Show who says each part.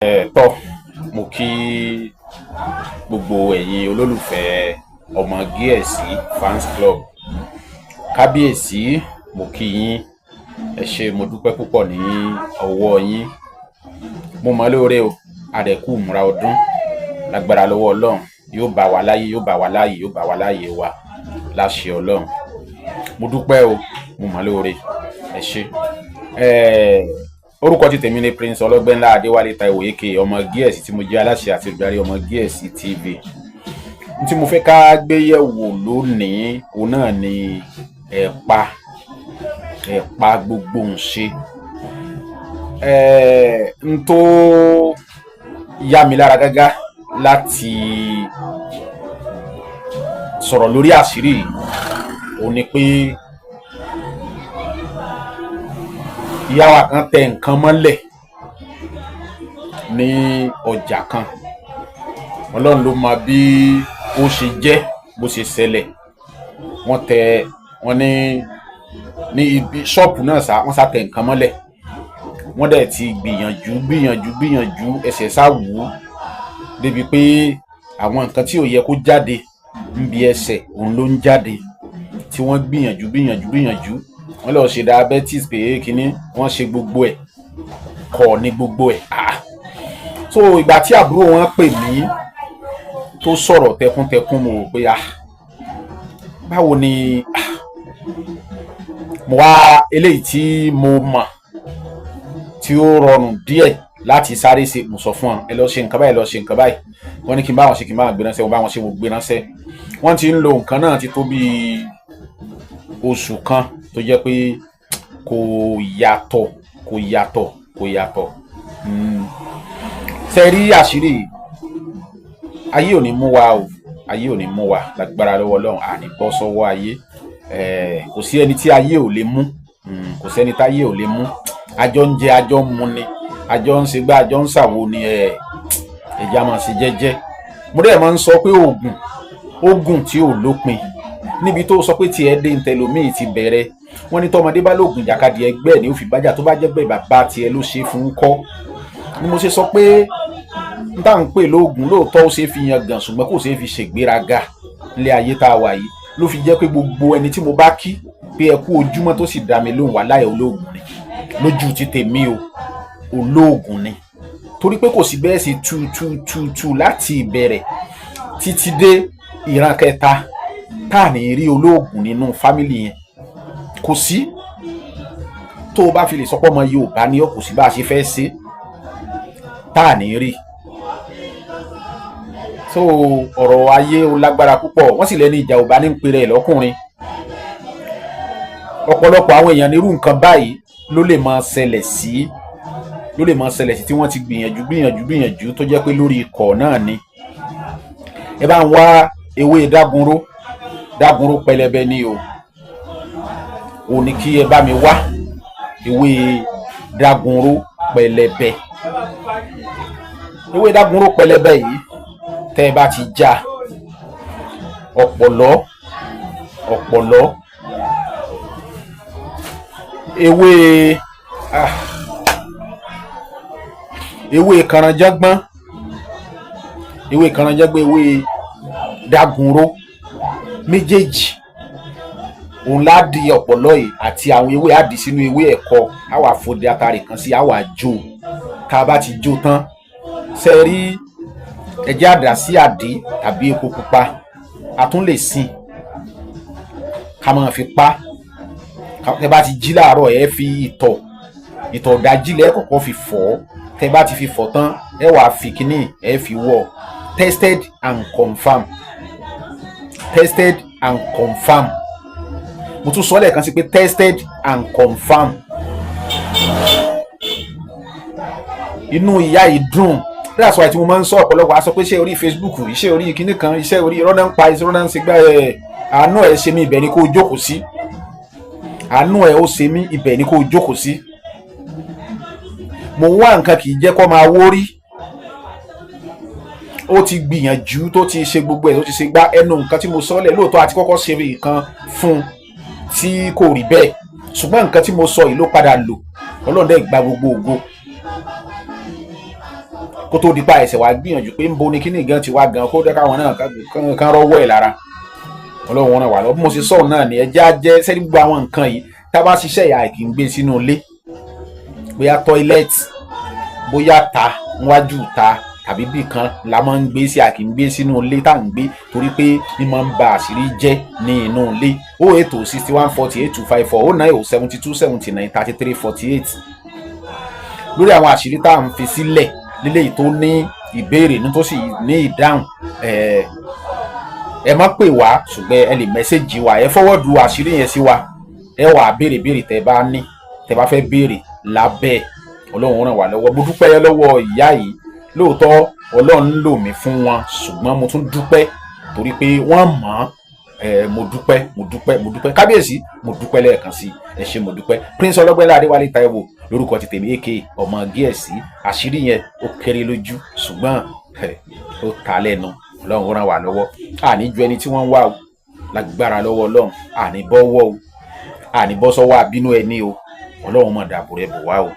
Speaker 1: Ẹ tọ́, mo kí gbogbo ẹ̀yin olólùfẹ́ Ọmọ Gíẹ̀sì Fans Club. Kábíyèsí, mo kí yín. Ẹ ṣé, mo dúpẹ́ púpọ̀ ní ọwọ́ yín. Mo mọ̀ lóore o, àdẹ̀kù múra ọdún lágbára lọ́wọ́ Ọlọ́run. Yóò bá wa láyé, yóò bá wa láàyè, yóò bá wa láàyè wa láṣẹ Ọlọ́run. Mo dúpẹ́ o, mo mọ̀ lóore. Ẹ ṣé. Orúkọ ti tèmi ni Prince Ọlọ́gbẹ́nlá Adéwálé Táíwò aka Ọmọ Gíẹ̀sì, tí mo jẹ́ aláṣẹ àti olùdarí Ọmọ Gíẹ̀sì TV. Tí mo fẹ́ ká gbé yẹ̀wò lónìí, òun náà ni ẹ̀pa, ẹ̀pa gbogbo ń ṣe. N tó yá mi lára gágá láti sọ̀rọ̀ lórí àṣírí yìí, òun ni pé ìyá wa kan tẹ nǹkan mọ́lẹ̀ ní ọjà kan. Ọlọ́run ló mọ bí ó ṣe jẹ́, bó ṣe ṣẹlẹ̀. Wọ́n tẹ wọ́n ní ibi ṣọ́ọ̀pù náà sá, wọ́n sá tẹ nǹkan mọ́lẹ̀. Wọ́n dẹ̀ ti gbìyànjú, gbìyànjú, gbìyànjú, ẹsẹ̀ sá wù ú débi pé àwọn nǹkan tí ò yẹ kó jáde níbi ẹsẹ̀, òun ló ń jáde. Tí wọ́n gbìyànjú, gbìyànjú, gbìyànjú, wọ́n lọ ṣe diabetes pé kínní, wọ́n ṣe gbogbo ẹ̀ kọ̀ ní gbogbo ẹ̀. Ah, so ìgbà tí àbúrò wọn pè mí tó sọ̀rọ̀ tẹkuntẹkun, mo rò pé, ah, báwo ni? Ah, mo wá eléyìí tí mo mọ̀ tí ó rọrùn díẹ̀ láti sáré ṣe. Mo sọ fún wọn, ẹ lọ ṣe nǹkan báyìí, ẹ lọ ṣe nǹkan báyìí. Wọ́n ní kí n bá wọn ṣe, kí n bá wọn gbé ránṣẹ́. Mo bá wọn ṣe, mo gbé ránṣẹ́. Wọ́n ti ń lo nǹkan náà ti tó bíi oṣù kan, tó jẹ́ pé kò yàtọ̀, kò yàtọ̀, kò yàtọ̀. Ṣe rí àṣírí, ayé ò ní mú wa o, ayé ò ní mú wa lágbára lọ́wọ́ Ọlọ́run. Àní bọ́ sọ́wọ́ ayé. Kò sí ẹni tí ayé ò lè mú. Kò sẹ́ni táyé ò lè mú. Àjọ ń jẹ, àjọ ń mu ni, àjọ ń ṣe gbá, àjọ ń ṣàwo ni. Ẹ̀já máa ṣe jẹ́jẹ́. Mo dẹ̀ máa ń sọ pé oògùn, oògùn tí ò lópin níbi tó sọ pé tiẹ̀ dé, ntẹlómìn ti bẹ̀rẹ̀. Wọ́n ní tọmọdé bá lóògùn ìjàkadì, ẹgbẹ́ ẹ̀ ní ó fi bájà. Tó bá jẹ́ pé bàbá tiẹ̀ ló ṣe fún kọ́ ni mo ṣe sọ pé n tá à ń pè lóògùn, lóòótọ́ ó ṣe é fi yan gàn, ṣùgbọ́n kò ṣe é fi ṣègbéraga. Nílé ayé tá a wà yìí, ló fi jẹ́ pé gbogbo ẹni tí mo bá kí pé ẹ kú ojúmọ́, tó sì dá mi lóhùn, wà láyé, olóògùn ni lójú ti tèmi o, olóògùn ni. Torí pé kò sí bẹ́ẹ̀ sí tú tú tú tú láti ìbẹ̀rẹ̀ títí dé ìran kẹta tá à ní rí olóògùn nínú family yẹn. Kò sí. Tó o bá fi lè sọ pé ọmọ Yorùbá ní ọ, kò sí bá a ṣe fẹ́ ṣe tá à ní rí. So ọ̀rọ̀ ayé ó lágbára púpọ̀. Wọ́n sì lẹ́ni ìjà ò bá ní ń pèrè ẹ̀ lọ́kùnrin. Ọ̀pọ̀lọpọ̀ àwọn èèyàn nírú nǹkan báyìí ló lè máa ṣẹlẹ̀ sí, ló lè máa ṣẹlẹ̀ sí, tí wọ́n ti gbìyànjú, gbìyànjú, gbìyànjú, tó jẹ́ pé lórí ikọ̀ náà ni. Ẹ bá ń wá ewé dágunró, dágunró pẹlẹbẹ ni o. Ò ní kí ẹ bá mi wá ewé dágunró pẹlẹbẹ. Ewé dágunró pẹlẹbẹ yìí, tẹ́ ẹ bá ti já ọ̀pọ̀lọ́, ọ̀pọ̀lọ́, ewé, ah, ewé kànrànjọ́gbọ́n, ewé kànrànjọ́gbọ́n, ewé dágunró méjèèjì, òun lá di ọ̀pọ̀lọ́ yìí àti àwọn ewé, á dì sínú ewé ẹ̀kọ, á wà fòdì atare kan sí, á wà jó. Tá a bá ti jó tán, ṣe rí, ẹjẹ́ àdá sí àdí tàbí epo pupa, a tún lè sin ká máa fi pa. Tẹ bá ti jí láàárọ̀, ẹ fi ìtọ̀, ìtọ̀ dájí lẹ́ẹ̀kọ̀kọ́ fi fọ̀. Tẹ bá ti fi fọ̀ tán, ẹ wàá fi kínní, ẹ fi wọ̀. Tested and confirm, tested and confirm. Mo tún sọ lẹ́ẹ̀kan sí pé tested and confirm. Inú ìyá yìí dùn. That's why tí mo máa ń sọ, ọ̀pọ̀lọpọ̀ a sọ pé iṣẹ́ orí Facebook, iṣẹ́ orí kinní kan, iṣẹ́ orí irọ́ náà ń pa, iṣẹ́ náà ń ṣe gbá ẹ̀. Àánú ẹ̀ ṣe mí, ibẹ̀ ni kó o jókòó sí. Àánú ẹ̀ ó ṣe mí, ibẹ̀ ni kó o jókòó sí. Mo wá nǹkan kì í jẹ́ kó máa wórí. Ó ti gbìyànjú, tó ti ṣe gbogbo ẹ̀, tó ti ṣe gbá ẹnu nǹkan tí mo sọ lẹ̀. Lóòótọ́, àti kọ́kọ́ ṣe nǹkan fún un tí kò rí bẹ́ẹ̀, ṣùgbọ́n nǹkan tí mo sọ yìí ló padà lò. Ọlọ́run dẹ̀ gba gbogbo ògo. Kó tó di pa ẹsẹ̀ wá gbìyànjú pé ń bo ni kíní gan ti wá gan, kó dẹ́ káwọn náà kán rọ́wọ́ ẹ̀ lára. Ọlọ́run ràn wá lọ. Bí mo ṣe sọ̀rọ̀ náà ni, ẹjẹ́ á jẹ́ sẹ́ni gbogbo àwọn nǹkan yìí tá a bá ṣiṣẹ́ ìyá kì í gbé sínú ilé, bóyá toilet, bóyá ta níwájú ta tàbí bì kan la máa ń gbé sí, a kì í gbé sínú ilé tá à ń gbé, torí pé ní máa ń ba àṣírí jẹ́ ní inú ilé. 08061408254, 09072793348, lórí àwọn àṣírí tá à ń fi sílẹ̀ lílé yìí tó ní ìbéèrè ní tó sì ní ìdáhùn. Ẹ má pè wá, ṣùgbọ́n ẹ lè message wa, ẹ forward àṣírí yẹn sí wa, ẹ wà béèrè béèrè tẹ bá ní, tẹ bá fẹ́ béèrè lábẹ́. Ọlọ́run ràn wá lọ́wọ́. Mo dúpẹ́ lọ́wọ́ ìyá yìí. Lóòótọ́, Ọlọ́run lò mí fún wọn, ṣùgbọ́n mo tún dúpẹ́ torí pé wọ́n mọ̀ ọ́n. Ẹ mo dúpẹ́, mo dúpẹ́, mo dúpẹ́. Kábíyèsí, mo dúpẹ́ lẹ́ẹ̀kan sí. Ẹ ṣé, mo dúpẹ́. Prince Ọlọ́gbẹ́lá Adéwálé Táíwò lórúkọ ti tèmi, aka ọmọ gíẹ̀sì. Àṣírí yẹn ó kéré lójú, ṣùgbọ́n ó ta lẹ́nu. Ọlọ́run ràn wá lọ́wọ́. Àní ju ẹni tí wọ́n ń wá o. Lágbára lọ́wọ́ Ọlọ́run, àní bọ́wọ́ o, àní bọ́ sọ́wọ́ àbínú ẹni o. Ọlọ́run mọ̀ dàbò rẹ̀ bò wá o.